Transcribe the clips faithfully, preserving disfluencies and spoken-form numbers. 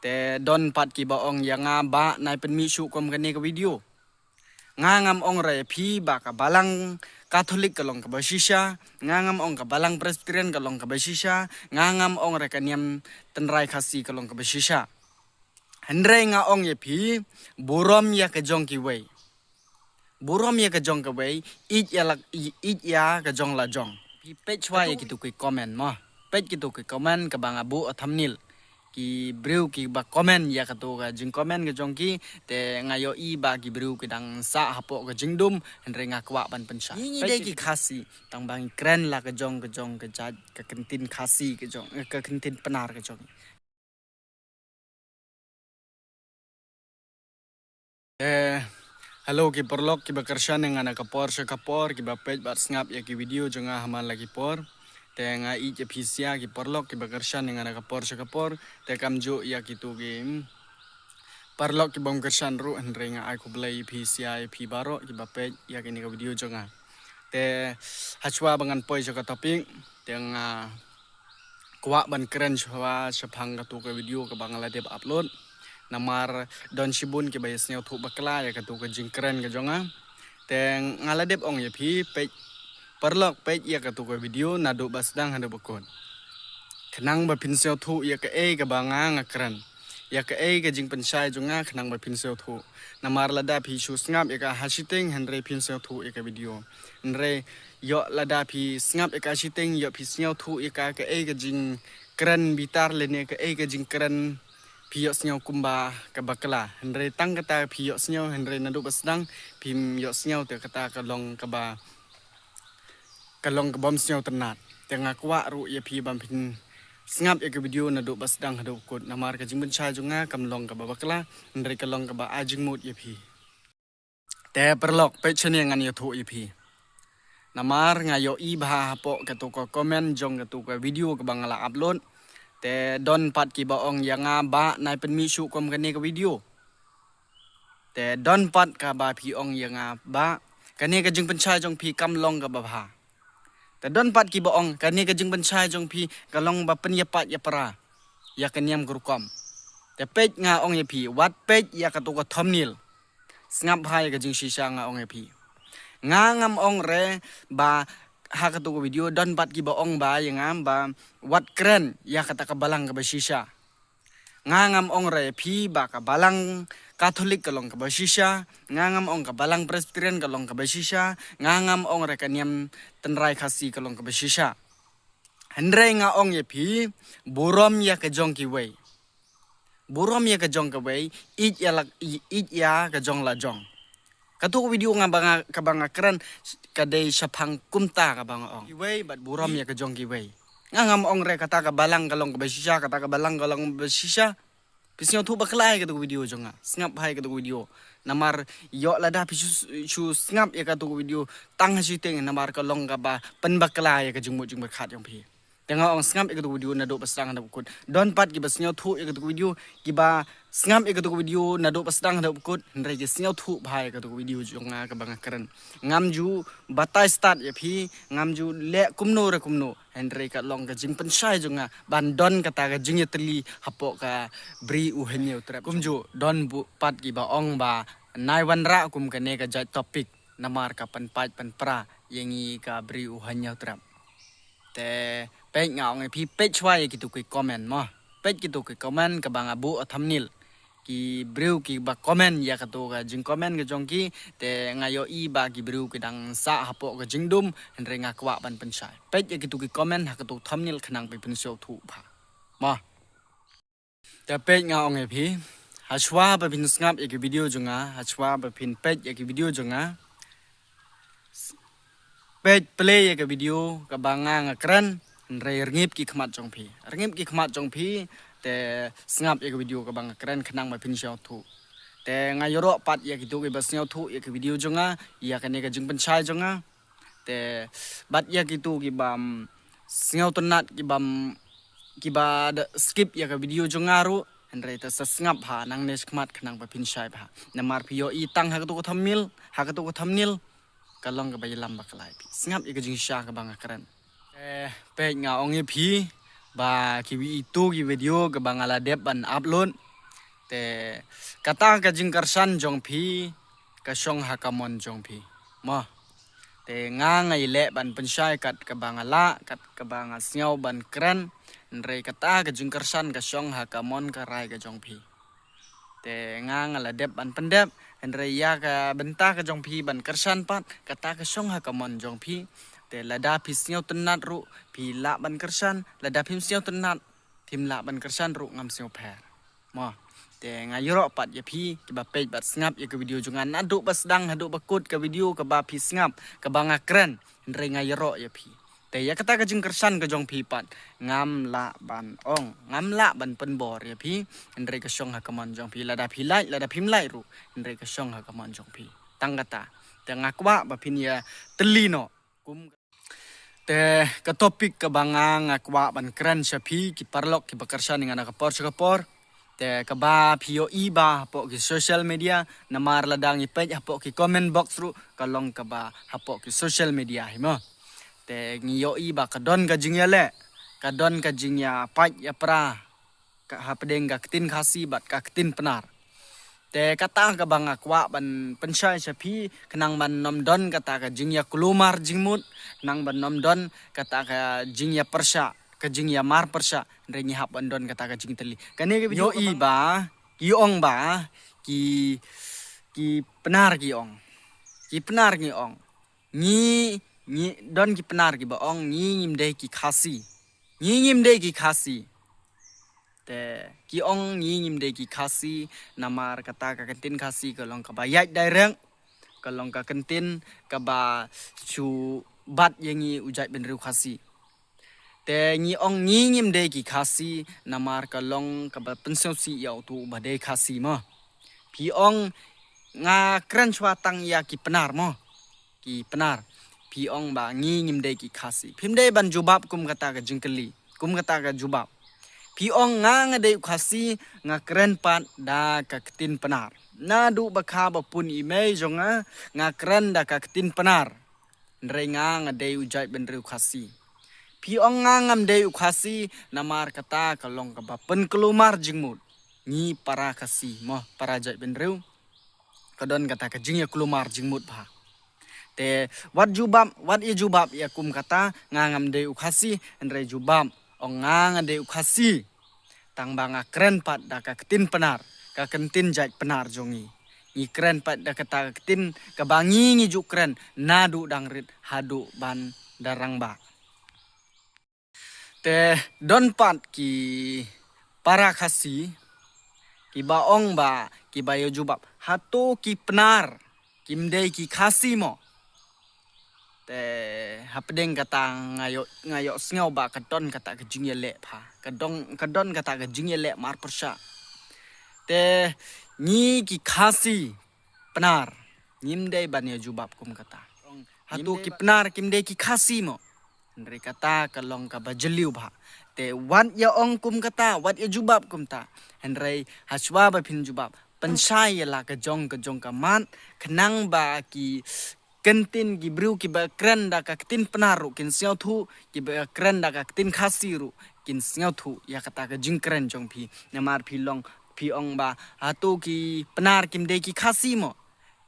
Te don pat kiba ong ïa nga ba nai pynmih shuh kum kane ka video. Nga ngam ong re phi ba ka balang Katholik ka long kaba shisha, nga ngam ong ka balang Presbyterian ka long kaba shisha, nga ngam ong re ka niam tynrai Khasi ka long kaba shisha. Hynrei nga ong ïa phi, burom ïa ka jong kiwei. Burom ïa ka jong kiwei, ïeit ïa la, ïeit ïa ka jong la jong. Phi peit shwa ïa kitu ki comment mo. Peit kitu ki comment kaba nga buh ha thumbnail. Ki briew kiba comment ïa katu ka jingcomment ka jong ki, te nga ïohi ba ki briew ki dang sah hapoh ka jingdum, hynrei nga kwah ban pynshai. Ngi ngi dei ki Khasi, tang ba ngi kren la ka jong ka jong ka jait, ka kyntien Khasi ka jong, eh, ka kyntien Pnar ka jong. Eh, hello ki paralok kiba kyrshan ïa nga na ka por sha ka por, kiba peit bad sngap ïa ki video jong nga ha man la ki por. Te nga ïeit ïa phi sha ki paralok kiba kyrshan ïa nga na ka por sha ka por. Te kumjuh ïa kitu ki, hmm, paralok kibym kyrshan ruh, hynrei nga ai khublei ïa phi sha ïa phi baroh kiba peit ïa kine ki video jong nga. Te hashwa ba ngan poi sha ka topic, te nga kwah ban kren shwa shaphang katu ka video kaba nga la dep upload. Namar don shibun kiba ïa sngewthuh bakla ïa katu ka jingkren ka jong nga. Te nga la dep ong ïa phi, peit, paralok peit ïa katu ka video naduh ba sdang haduh ba kut. Khnang ba phin sngewthuh ïa kaei kaba nga nga kren. Ïa kaei ka jingpynshai jong nga khnang ba phin sngewthuh. Namar lada phi shu sngap ïa ka ha shiteng hynrei phin sngewthuh ïa ka video. Hynrei ïoh lada phi sngap ïa ka ha shiteng, ïoh phi sngewthuh ïa ka, kaei ka jingkren bitar lane kaei ka jingkren phi ïoh sngew kumba ka bakla. Hynrei tang kata phi ïoh sngew, hynrei naduh ba sdang phim ïoh sngew, te kata ka long kaba, ka long kabym sngewtynnat. Te nga kwah ruh ïa phi ba phin sngap ïa ka video naduh ba sdang haduh ba kut. Namar ka jingpynshai jong nga kam long kaba bakla, hynrei ka long kaba ai jingmut ïa phi. Te paralok, peit shane ngan ïathuh ïa phi. Namar nga ïohi bha hapoh katu ka comment jong katu ka video kaba nga la upload. Te don pat kiba ong ïa nga ba nai pynmih shuh kum kane ka video. Te don pat kaba phi ong ïa nga ba kane ka jingpynshai jong phi kam long kaba bha. Te don pat kiba ong kane ka jingpynshai jong phi ka long ba pynïapait ïapra ïa ka niam ka rukom. Te peit nga ong ïa phi, wat peit ïa katu ka thumbnail. Sngap bha ïa ka jingshisha nga ong ïa phi. Nga ngam ong re ba ha katu ka video don pat kiba ong ba ïa nga ba wat kren ïa kata ka balang kaba shisha. Nga ngam ong re phi ba ka balang Katholik ka long kaba shisha, nga ngam ong ka balang Presbyterian ka long kaba shisha, nga ngam ong re ka niam tynrai Khasi ka long kaba shisha. Hynrei nga ong ïa phi, burom ïa ka jong kiwei. Burom ïa ka jong kiwei, ïeit ïa la, ïeit ïa ka jong la jong. Katu ka video nga ba nga, kaba nga kren, ka dei shaphang kumta kaba nga ong. Kiwei bad burom ïa ka jong kiwei. Nga ngam ong re kata ka balang ka long kaba shisha, kata ka balang ka long kaba shisha. Phi sngewthuh bakla ïa katu ka video jong nga. Sngap bha ïa katu ka video. Namar ïoh lada phi shu, shu sngap ïa katu ka video tang ha shiteng namar ka long kaba pynbakla ïa ka jingmut jingpyrkhat jong phi. Te nga ong sngap ïa katu ka video naduh ba sdang haduh ba kut. Don pat kiba sngewthuh ïa katu ka video, kiba sngap ïa katu ka video naduh ba sdang haduh ba kut, hynrei ki sngewthuh bha ïa katu ka video jong nga kaba nga kren. Ngam ju batai stad ïa phi, ngam ju leh kumno re kumno. Hynrei ka long ka jingpynshai jong nga ban don kata ka jingïatylli hapoh ka Bri U Hynñiewtrep. Kumjuh don pat kiba ong ba nai wanrah kum kane ka jait topic namar ka pynpait pynpra ïa ngi ka Bri U Hynñiewtrep. Te peit nga ong ïa phi, peit shwa ïa kitu ki comment mo. Peit kitu ki comment kaba nga buh ha thumbnail. Ki briew kiba comment ïa katu ka jingcomment ka jong ki, te nga ïohi ba ki briew ki dang sah hapoh ka jingdum, hynrei nga kwah ban pynshai. Peit ïa kitu ki comment ha katu thumbnail khnang ba phin sngewthuh bha. Mo. Te peit nga ong ïa phi, hashwa ba phin sngap ïa ki video jong nga, hashwa ba phin peit ïa ki video jong nga. Peit, play ïa ka video kaba nga nga kren, hynrei rngip ki khmat jong phi. Rngip ki khmat jong phi, te sngap ïa ka video kaba nga kren khnang ba phin sngewthuh. Te nga ïaroh pat ïa kitu kiba sngewthuh ïa ka video jong nga, ïa kane ka jingpynshai jong nga. Te bad ïa kitu kiba, mm, sngewtynnat kiba, mm, kiba da skip ïa ka video jong nga ruh, hynrei te sa sngap bha nangne shakhmat khnang ba phin shai bha. Namar phi ïohi tang ha katu ka thumbnail, ha katu ka thumbnail, ka long kaba ïalam bakla ïa phi. Sngap ïa ka jingshisha kaba nga kren. Eh, peit nga ong ïa phi ba kiwei itu ki video kaba nga la dep ban upload. Te kata ka jingkyrshan jong phi ka shong ha ka mon jong phi. Mo. Te nga nga ïaleh ban pynshai kat kaba nga lah, kat kaba nga sngew ban kren. Hynrei kata ka jingkyrshan ka shong ha ka mon ka rai ka jong phi. Te nga nga la dep ban pyndep, hynrei ïa ka bynta ka jong phi ban kyrshan pat, kata ka shong ha ka mon jong phi. Te lada phi sngewtynnat ruh, phi lah ban kyrshan, lada phim sngewtynnat, phim lah ban kyrshan ruh ngam sngewpher. Mo. Te nga ïaroh pat ïa phi, kiba peit bad sngap ïa ka video jong nga naduh ba sdang haduh ba kut ka video kaba phi sngap, kaba nga kren, hynrei nga ïaroh ïa phi. Te ïa kata ka jingkyrshan ka jong phi pat, ngam lah ban ong, ngam lah ban pynbor ïa phi, hynrei ka shong ha ka mon jong phi, lada phi lait, lada phim lait ruh, hynrei ka shong ha ka mon jong phi. Tang kata, te nga kwah ba phin ïa tylli noh. Kum te ka topic kaba nga nga kwah ban kren sha phi, ki paralok kiba kyrshan ïa nga na ka por sha ka por. Te kaba phi ïohi ba hapoh ki social media, namar lada ngi peit hapoh ki comment box ruh, ka long kaba hapoh ki social media hi mo. Te ngi ïohi ba ka don ka jingïaleh, ka don ka jingïapait ïapra, ka hapdeng ka ktien Khasi bad ka ktien Pnar. Te kata kaba nga kwah ban pynshai sha phi, khnang ban ym don kata ka jingïakulmar jingmut, khnang ban ym don kata ka jingïapyrshah, ka jingïamar pyrshah, hynrei ngi hap ban don kata ka jingtylli. Kane ka video ïohi kaba ba, ki ong ba, ki, ki Pnar ki ong. Ki Pnar ki ong. Ngi, ngi don ki Pnar kiba ong, ngi ngim dei ki Khasi. Ngi ngim dei ki Khasi. Te ki ong ngi ngim dei ki Khasi, namar kata ka ktien Khasi ka long kaba ïaid direct, ka long ka ktien kaba shu bat ïa ngi u jaitbynriew Khasi. Te ngi ong ngi ngim dei ki Khasi, namar ka long kaba pynsngewsih ïa uto uba dei Khasi mo. Phi ong nga kren shuwa tang ïa ki Pnar mo. Ki Pnar. Phi ong ba ngi ngim dei ki Khasi. Phim dei ban jubab kum kata ka jingkylli, kum kata ka jubab. Phi ong nga nga dei u Khasi, nga kren pat da ka ktien Pnar. Naduh ba kha ba pun i mei jong nga, nga kren da ka ktien Pnar. Hynrei nga nga dei u jaitbynriew Khasi. Phi ong nga ngam dei u Khasi, namar kata ka long kaba pynkulmar jingmut. Ngi para Khasi mo, para jaitbynriew. Ka don kata ka jingïakulmar jingmut bha. Te wat jubab, wat ïa jubab ïa kum kata, nga ngam dei u Khasi, hynrei jubab, ong nga nga dei u Khasi. Tang ba nga kren pat da ka ktien Pnar, ka ktien jait Pnar jong ngi. Ngi kren pat da kata ka ktien kaba ngi ngi ju kren naduh dang rit haduh ban da rangbah. Te don pat ki para Khasi kiba ong ba kiba ïa jubab, hato ki Pnar kim dei ki Khasi mo. Te hapdeng kata nga ïoh, nga ïoh sngew ba ka don kata ka jingïaleh pha, ka don, ka don kata ka jingïaleh mar pyrshah. Te ngi ki Khasi Pnar ngim dei ban ïa jubab kum kata. Hato ki Pnar kim dei ki Khasi mo. Hynrei kata ka long kaba jylliew bha. Te wat ïa ong kum kata, wat ïa jubab kumta. Hynrei hashwa ba phin jubab, pynshai ïa la ka jong ka jong ka mat, khnang ba ki ktien, ki briew kiba kren da ka ktien Pnar ruh kin sngewthuh, kiba kren da ka ktien Khasi ruh kin sngewthuh ïa kata ka jingkren jong phi. Namar phi long, phi ong ba, hato ki Pnar kim dei ki Khasi mo.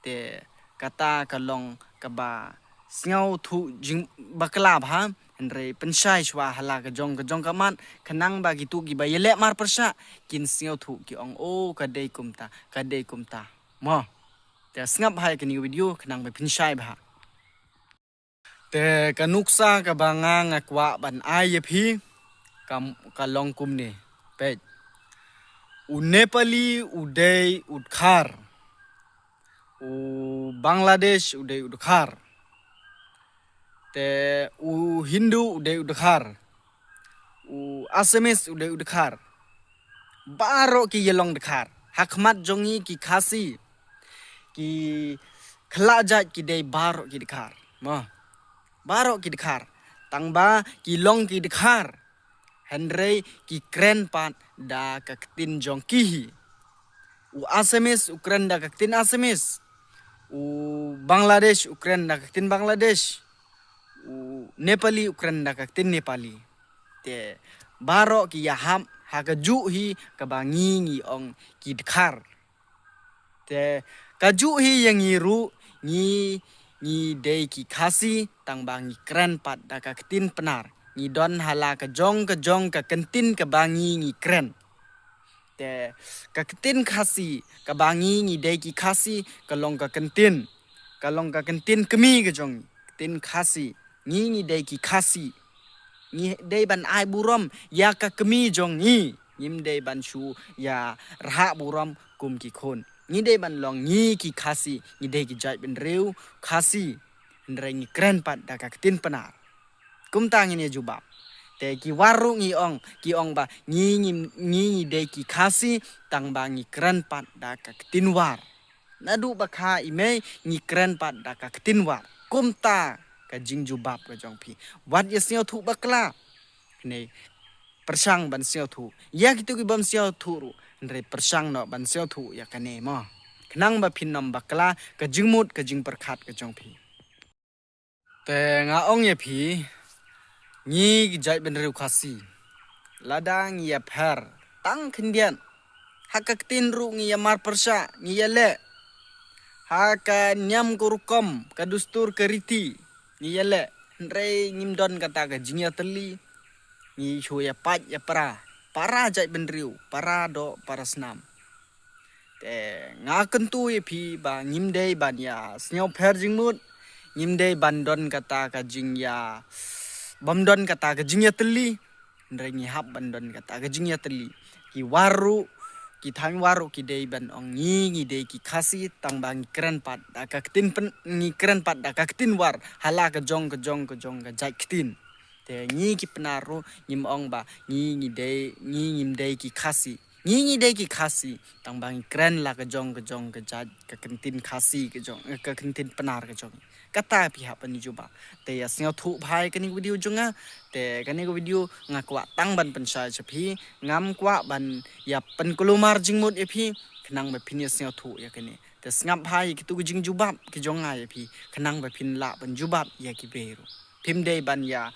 Te kata ka long kaba sngewthuh jingbakla bha, hynrei pynshai shuwa ha la ka jong ka jong ka mat, khnang ba kito kiba ïaleh mar pyrshah kin sngewthuh, ki ong, o ka dei kumta, ka dei kumta mo. Te sngap ha ïa kane ka video khnang ba phin shai bha. Te ka nuksa kaba nga nga kwah ban ai ïa phi, ka, ka long kumne. Peit. U Nepali u dei u Dkhar. U Bangladesh u dei u Dkhar. Te u Hindu u dei u Dkhar. U Assamese u dei u Dkhar. Baroh ki ïalong Dkhar. Ha khmat jong ngi ki Khasi, ki khlajat ki dei baroh ki Dkhar. Mo. Baroh ki Dkhar. Tang ba ki long ki Dkhar. Hynrei ki kren pat da ka ktien jong ki hi. U Assamese u kren da ka ktien Assamese. U Bangladesh u kren da ka ktien Bangladesh. U Nepali u kren da ka ktien Nepali. Te baroh ki ïahap Ha kajuh hi kaba ngi ngi ong ki Dkhar. Te kajuh hi ïa ngi ruh, ngi ngi dei ki Khasi, tangba ngi kren pat da ka ktien Pnar. Ngi don ha la ka jong ka jong ka kyntien kaba ngi ngi kren. Te ka ktien Khasi kaba ngi ngi dei ki Khasi, ka long ka kyntien, ka long ka kyntien kmie ka jong ngi, ktien Khasi. Ngi ngi dei ki Khasi. Ngi dei ban ai burom ïa ka kmie jong ngi. Ngim dei ban shu ïa rhah burom kum ki khun. Ngi dei ban long ngi ki Khasi, ngi dei ki jaitbynriew Khasi. Hynrei ngi kren pat da ka ktien Pnar. Kumta ngin ïa jubab. Te ki War ruh ngi ong, ki ong ba ngi ngi ngi ngi dei ki Khasi, tangba ngi kren pat da ka ktien War. Naduh ba kha i mei ngi kren pat da ka ktien War. Kumta ka jingjubab ka jong phi. Wat ïa sngewthuh bakla. Kane pyrshang ban sngewthuh. Ïa kito ki bym sngewthuh ruh, hynrei pyrshang noh ban sngewthuh ïa kane mo. Khnang ba phin ym bakla ka jingmut ka jingpyrkhat ka jong phi. Te nga ong ïa phi, ngi ki jaitbynriew Khasi, lada ngi ïapher tang khyndiat, ha ka ktien ruh ngi ïamar pyrshah, ngi ïaleh. Ha ka niam ka rukom, ka dustur ka riti, ngi ïaleh. Hynrei ngim don kata ka jingïatylli, ngi shu ïapait ïapra, para jaitbynriew, para doh para snam. Te nga kyntu ïa phi ba ngim dei ban ïa sngewpher jingmut, ngim dei ban don kata ka jingïa, bym don kata ka jingïatylli, hynrei ngi hap ban don kata ka jingïatylli. Ki War ruh, ki thaiñ War ruh ki dei ban ong ngi ngi dei ki Khasi, tangba ngi kren pat da ka ktien Pn-, ngi kren pat da ka ktien War ha la ka jong ka jong ka jong ka jait ktien. Te ngi ki Pnar ruh ngim ong ba ngi ngi dei, ngi ngim dei ki Khasi. Ngi ngi dei ki Khasi, tangba ngi kren la ka jong ka jong ka jait, ka kyntien Khasi ka jong, eh, ka kyntien Pnar ka jong. Kata phi hap ban jubab. Te ïa sngewthuh bha ïa kane ka video jong nga. Te kane ka video nga kwah tang ban pynshai sha phi, ngam kwah ban ïa pynkulmar jingmut ïa phi, khnang ba phin ïa sngewthuh ïa kane. Te sngap bha ïa kitu ki jingjubab ki jong nga ïa phi, khnang ba phin lah ban jubab ïa kiwei ruh. Phim dei ban ïa,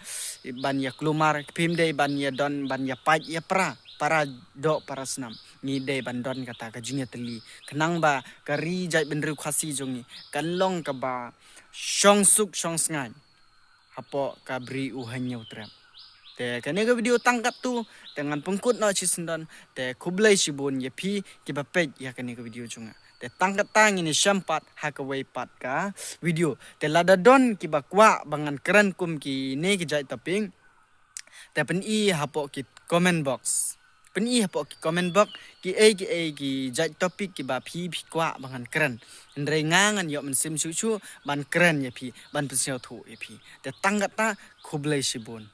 ban ïa kulmar, phim dei ban ïa don, ban ïapait ïapra, para doh para snam. Ngi dei ban don kata ka jingïatylli. Khnang ba ka ri jaitbynriew Khasi jong ngi kan long kaba shong suk shong sngaiñ hapoh ka Bri U Hynñiewtrep. Te kane ka video tang katto, te ngan pynkut noh shisyndon, te khublei shibun ïa phi kiba peit ïa kane ka video jong nga. Te tang katta ngin ïashem pat ha kawei pat ka video. Te lada don kiba kwah ba ngan kren kum kine ki jait topic, te pyni hapoh ki comment box. Pyni hapoh ki comment box kiei kiei ki jait topic kiba phi phi kwah ba ngan kren. Hynrei nga ngan ïoh mynsiem shuh shuh ban kren ïa phi, ban pynsngewthuh ïa phi. Te tang katta, khublei shibun.